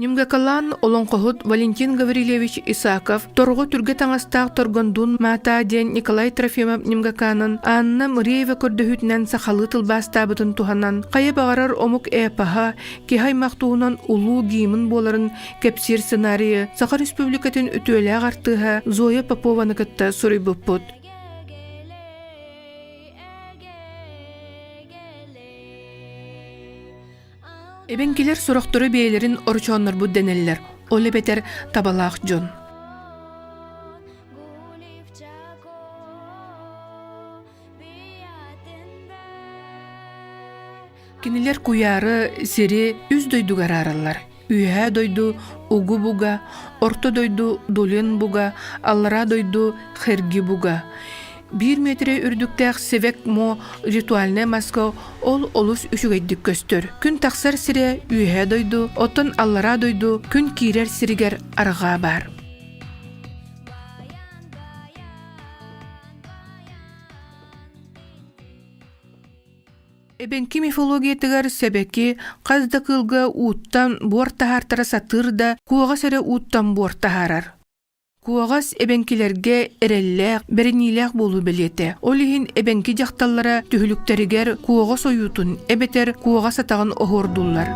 Ньымгакалаан олоҥхоһут Валентин Гаврильевич Исаков торҕо түргэ таҥастаах Торгондуун Маатаа диэн Николай Трофимов Ньымгакаанын Анна Мыреева көрдөһүүтүнэн сахалыы тылбаастаабытын туһанан хайа баҕарар омук эпоһа киһи аймах туһунан улуу гимн буоларын кэпсиир сценарийы Саха Республикатын үтүөлээх артыыһа Зоя Попованы кытта суруйбуппут. Эбэҥкилэр сорохторо бэйэлэрин орочооннорбут дэнэллэр, ол эбэтэр табалаах дьон. Кинилэр куйаары, сири үс дойдуга араараллар. Үөһээ дойду Угу буга, Орто дойду Дулин буга, Аллараа дойду Херги буга. Биир миэтэрэ үрдүктээх Севек Мо ритуальнай маска ол олус үчүгэйдик көстөр. Күн тахсар сирэ Үөһээ дойду, оттон Аллараа дойду күн киирэр сиригэр арҕаа баар. Эбэҥки мифологиятыгар сэбэки хас да кыылга ууттан буор таһаартара сатыыр да, куоҕас эрэ ууттан буор таһаарар. Куоҕас эбэҥкилэргэ эрэллээх, бэриниилээх буолуу бэлиэтэ. Ол иһин эбэҥки дьахталлара түһүлүктэригэр куоҕас ойуутун эбэтэр куоҕас атаҕын оһуордууллар.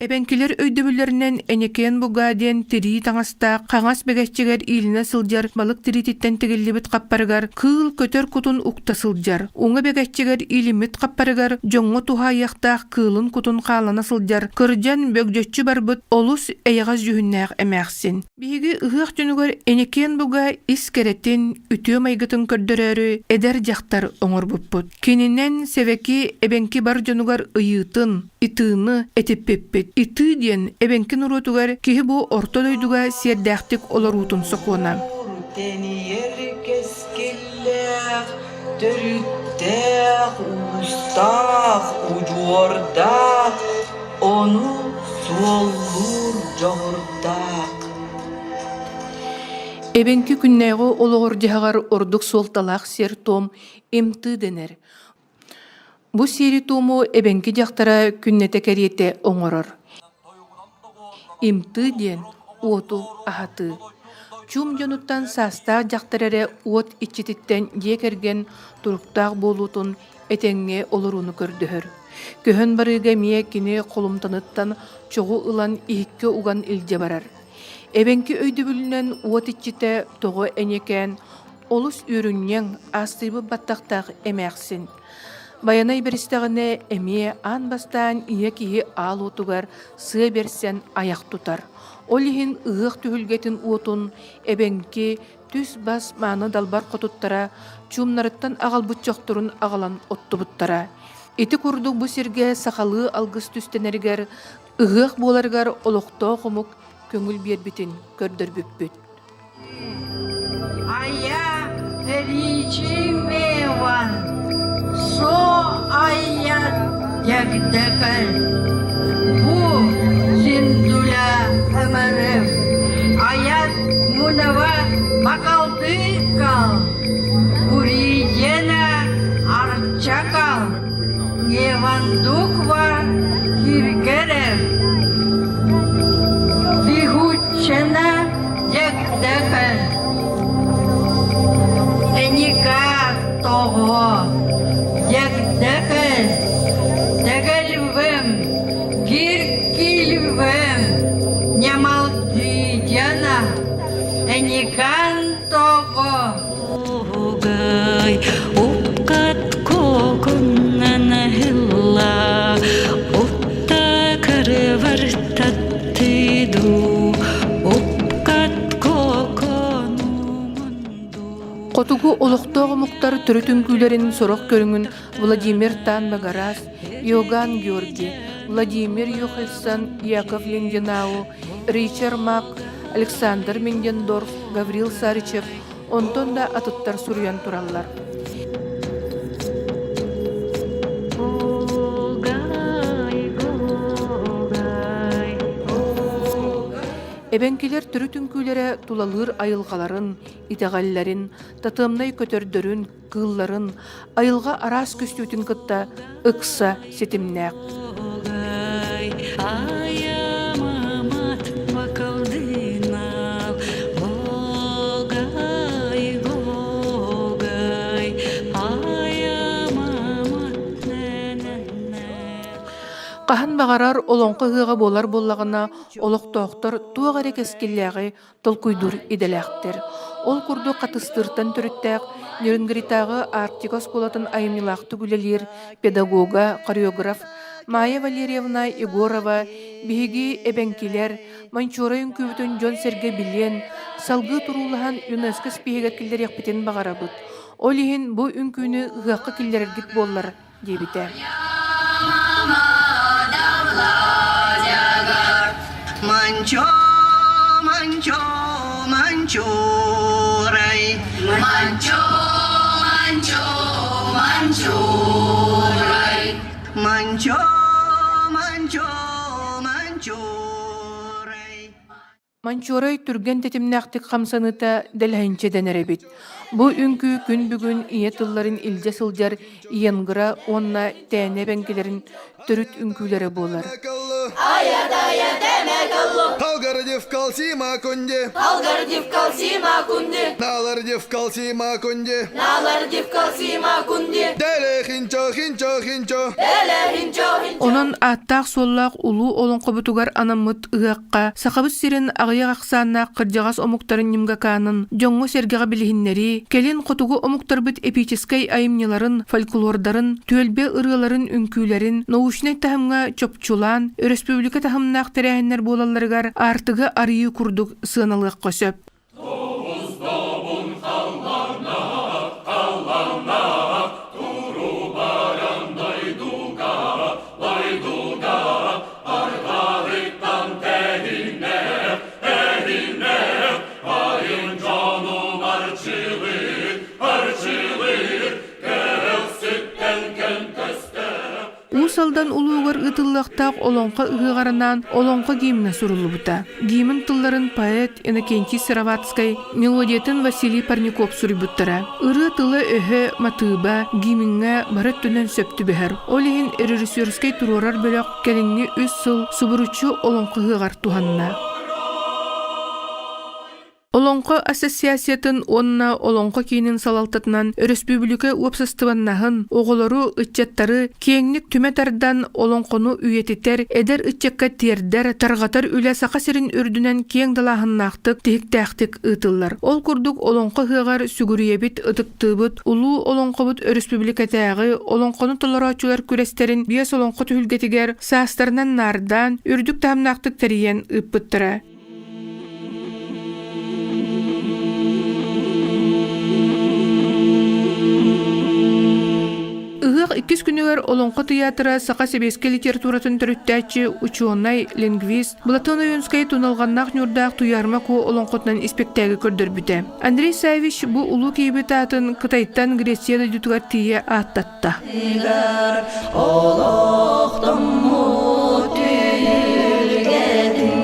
Эбэҥкилэр өйдөбүллэринэн Энекеен Буга диэн тирии таҥастаах хаҥас бэгэччигэр иилинэ сылдьар балык тириититтэн тигиллибит хаппарыгар кыыл көтөр кутун укта сылдьар, уҥа бэгэччигэр иилиммит хаппарыгар дьоҥҥо туһаайыахтаах кыылын кутун хаалана сылдьар кырдьан бөгдьөччү барбыт олус эйэҕэс дьүһүннээх эмээхсин. Биһиги ыһыах дьонугар Энекеен Буга ис кэрэтин, үтүө майгытын көрдөрөөрү эдэр дьахтар оҥорбуппут. Кининэн Сэвэки эбэҥки бар дьонугар ыйыытын, итыыны этиппиппит. Итыы диэн эбэҥки норуотугар киһи бу орто дойдуга сиэрдээхтик олоруутун сокуона. Тэнийэр кэскиллээх, төрүттээх, уустаах, удьуордаах, ону суоллуур дьоҕурдаах. Эбэҥки күннээҕи олоҕор-дьаһаҕар ордук суолталаах сиэр-туом имтыы дэнэр. Бу сиэри-туому эбэҥки дьахтара күннэтэ кэриэтэ оҥорор. Имтыы диэн уоту аһатыы. Чуум дьонуттан саастаах дьахтар эрэ уот иччититтэн дьиэ кэргэн туруктаах буолуутун этэҥҥэ олорууну көрдөһөр. Көһөн барыыга эмиэ кини холумтаныттан чоҕу ылан иһиккэ уган илдьэ барар. Эбэҥки өйдөбүлүнэн уот иччитэ тоҕо эньэкээн Олус үөрүнньэҥ, аастыйбыт баттахтаах эмээхсин. Байанай бэристэҕинэ эмиэ аан бастаан ийэ киһи аал уотугар сыа бэрсэн айах тутар. Ол иһин ыһыах түһүлгэтин уотун эбэҥки түс-бас мааны далбар хотуттара чуумнарыттан аҕалбыт чохторун аҕалан оттубуттара. Ити курдук бу сиргэ сахалыы алгыс түстэнэригэр, ыһыах буоларыгар олохтоох омук көҥүл биэрбитин көрдөрбүппүт. Айа Ричимева Со айя дэгдэкэл Бу Синдуля ымырым Аят Мунава Бакалтыкал Уридена Арчакал Невандуква Киргерев Бигуччена Дьэгдэкэл. Хотугу олохтоох омуктар төрүт үҥкүүлэрин сорох көрүҥүн Владимир Тан-Багарас, Иоганн Георги, Владимир Йохельсон, Яков Линденау, Ричард Мак, Александр Миндендорф, Гаврил Сарычев, онтон да атыттар суруйан тураллар. Эбэҥкилэр төрүт үҥкүүлэрэ тулалыыр айылҕаларын, итэҕэллэрин, татыамнай көтөрдөрүн, кыылларын, айылҕа араас көстүүтүн кытта ыкса ситимнээх. Хаһан баҕарар олоҥхо ыһыаҕа буолар буоллаҕына, олохтоохтор туох эрэ кэскиллээҕи толкуйдуур идэлээхтэр. Ол курдук Хатыстыыртан төрүттээх Нерюнгритааҕы Арктика оскуолатын айымньылаахтык үлэлиир педагога, хореограф Майя Валерьевна Егорова биһиги эбэҥкилэр Манчуора үҥкүүбүтүн дьон-сэргэ билиэн, салгыы туруулаһан ЮНЕСКО спиһигэр киллэриэхпитин баҕарабыт. Ол иһин бу үҥкүүнү ыһыахха киллэрэргит буоллар диэбитэ. Манчо, манчо, манчурай. Манчо, манчо, манчурай. Манчо, манчо, манчурай. Манчуорай түргэн тэтимнээхтик хамсаныыта дэлэһинчэ дэнэр эбит. Бу үҥкүү күн бүгүн ийэ тылларын илдьэ сылдьар Иенгра уонна Тээнэ эбэҥкилэрин төрүт үҥкүүлэрэ буолар. Онон ааттаах-суоллаах улуу олоҥхобутугар анаммыт ыһыахха Сахабыт сирин аҕыйах ахсааннаах кырдьаҕас омуктарын ньымгакаанын дьоҥҥо-сэргэҕэ билиһиннэрии, кэлин хотугу омуктарбыт эпическэй айымньыларын, фольклордарын, түөлбэ ырыаларын-үҥкүүлэрин научнай таһымҥа чопчулаан, өрөспүүбүлүкэ таһымнаах тэрээһиннэр буолалларыгар аартыгы арыйыы курдук сыаналыахха сөп. Уус Алдан улуугар ыытыллыахтаах Олоҥхо ыһыаҕар анаан Олоҥхо гимнэ суруллубута. Гимн тылларын поэт Иннокентий Сыроватскай, мелодиятын Василий Парников суруйбуттара. Ырыа тыла-өһө, матыыба, гимҥҥэ бары өттүнэн сөп түбэһэр. Ол иһин режиссерскай туруорар бөлөх кэлиҥҥи үс сыл субуруччу олоҥхо ыһыаҕар туһанна. Олоҥхо ассоциациятын уонна Олоҥхо киинин салалтатынан өрөспүүбүлүкэ уопсастыбаннаһын, оҕолору, ыччаттары киэҥник түмэ тардан олоҥхону үйэтитэр, эдэр ыччакка тиэрдэр, тарҕатар үлэ Саха сирин үрдүнэн киэҥ далааһыннаахтык, тиһиктээхтик ыытыллар. Ол курдук Олоҥхо ыһыаҕар сүгүрүйэбит, ытыктыыбыт, улуу олоҥхобут өрөспүүбүлүкэтээҕи олоҥхону толорооччулар күрэстэрин биэс олоҥхо түһүлгэтигэр саастарынан наардаан, үрдүк таһымнаахтык тэрийэн ыыппыттара. Ыһыах иккис күнүгэр Олоҥхо тыйаатыра саха сэбиэскэй литературатын төрүттээччи, учуонай, лингвист Платон Ойуунскай Туналҕаннаах ньуурдаах Туйаарма Куо олоҥхотунан испэктээги көрдөрбүтэ. Андрей Саввич бу улуу киһибит аатын Кытайтан Греция дойдутугар тиийэ ааттатта. Олохтоммут түһүлгэтин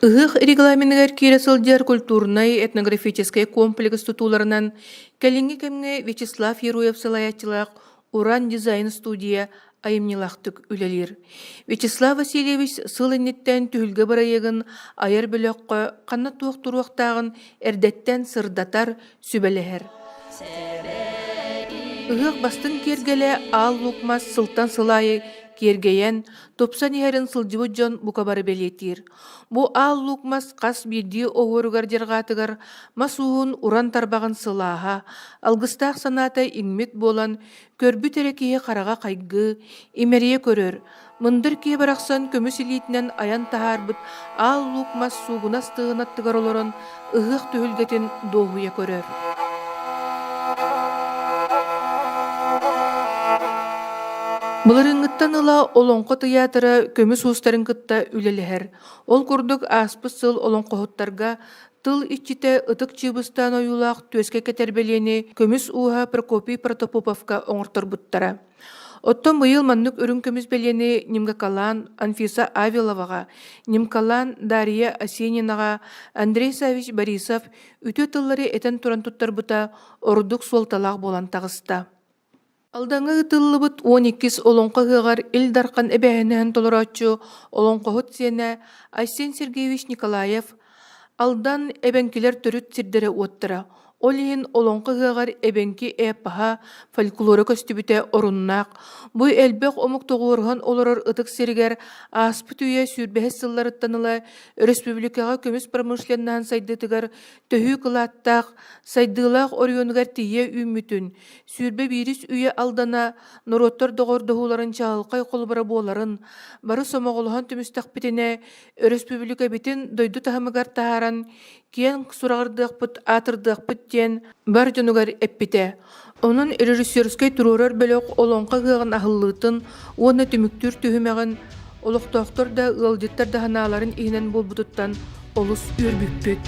Ыһыах регламеныгар киирэ сылдьар культурнай-этнографическай комплекс тутууларынан кэлиҥҥи кэмҥэ Вячеслав Еруев салайааччылаах Уран дизайн студия айымньылаахтык үлэлиир. Вячеслав Васильевич сыл инниттэн түһүлгэ бырайыагын айар бөлөххө ханна туох туруохтааҕын эрдэттэн сырдатар, сүбэлэһэр. Ыһыах бастыҥ киэргэлэ Аал Лук мас сылтан сыл аайы киэргэйэн, тупсан иһэрин сылдьыбыт дьон бука бары бэлиэтиир. Бу Аал Луук мас хас биирдии оһуоругар дьарҕаатыгар мас ууһун уран тарбаҕын сылааһа, алгыстаах санаата иҥмит буолан, көрбүт эрэ киһи хараҕа хайгыы, имэрийэ көрөр, мындыр киһи барахсан көмүс илиитинэн айан таһаарбыт Аал Луук мас суугунас тыгын аттыгар олорон ыһыах түһүлгэтин дуоһуйа көрөр. Былырыыҥҥыттан ыла Олоҥхо тыйаатыра көмүс уустарын кытта үлэлэһэр. Ол курдук ааспыт сыл олоҥхоһуттарга тыл иччитэ Ытык Чыыбыстаан ойуулаах түөскэ кэтэр бэлиэни көмүс ууһа Прокопий Протопоповка оҥорторбуттара. Оттон быйыл маннык үрүҥ көмүс бэлиэни Нимкалаан Анфиса Авиловаҕа, Нимкалаан Дария Осенинаҕа Андрей Саввич Борисов үтүө тыллары этэн туран туттарбыта ордук суолталаах буолан таҕыста. Алдаҥҥа ыытыллыбыт 12-ис Олоҥхо ыһыаҕар Ил Дархан эбээһинэһин толорооччу олоҥхоһут сиэнэ Айсен Сергеевич Николаев Алдан эбэҥкилэр төрүт сирдэрэ-уоттара Ол иһин Олоҥхо ыһыаҕар эбэҥки эпоһа, фольклора көстүбүтэ оруннаах. Бу элбэх омук тоҕуоруһан олорор ытык сиригэр ааспыт үйэ сүүрбэһис сылларыттан ыла өрөспүүбүлүкэҕэ көмүс промышленноһын сайдыытыгар төһүү кылааттаах, сайдыылаах оройуонугар тиийэ үүммүтүн, 21-ис үйэ Алдана норуоттар доҕордоһууларын чаҕылхай холобура буоларын, бары сомоҕолоһон түмүстэхпитинэ, өрөспүүбүлүкэбитин дойду таһымыгар таһааран киэҥ сураҕырдыахпыт, аатырдыахпыт диэн бар дьонугар эппитэ. Онон режиссерскай туруорар бөлөх Олоҥхо ыһыаҕын аһыллыытын уонна түмүктүүр түһүмэҕин олохтоохтор да, ыалдьыттар да санааларын иһинэн буолбутуттан олус үөрбүппүт.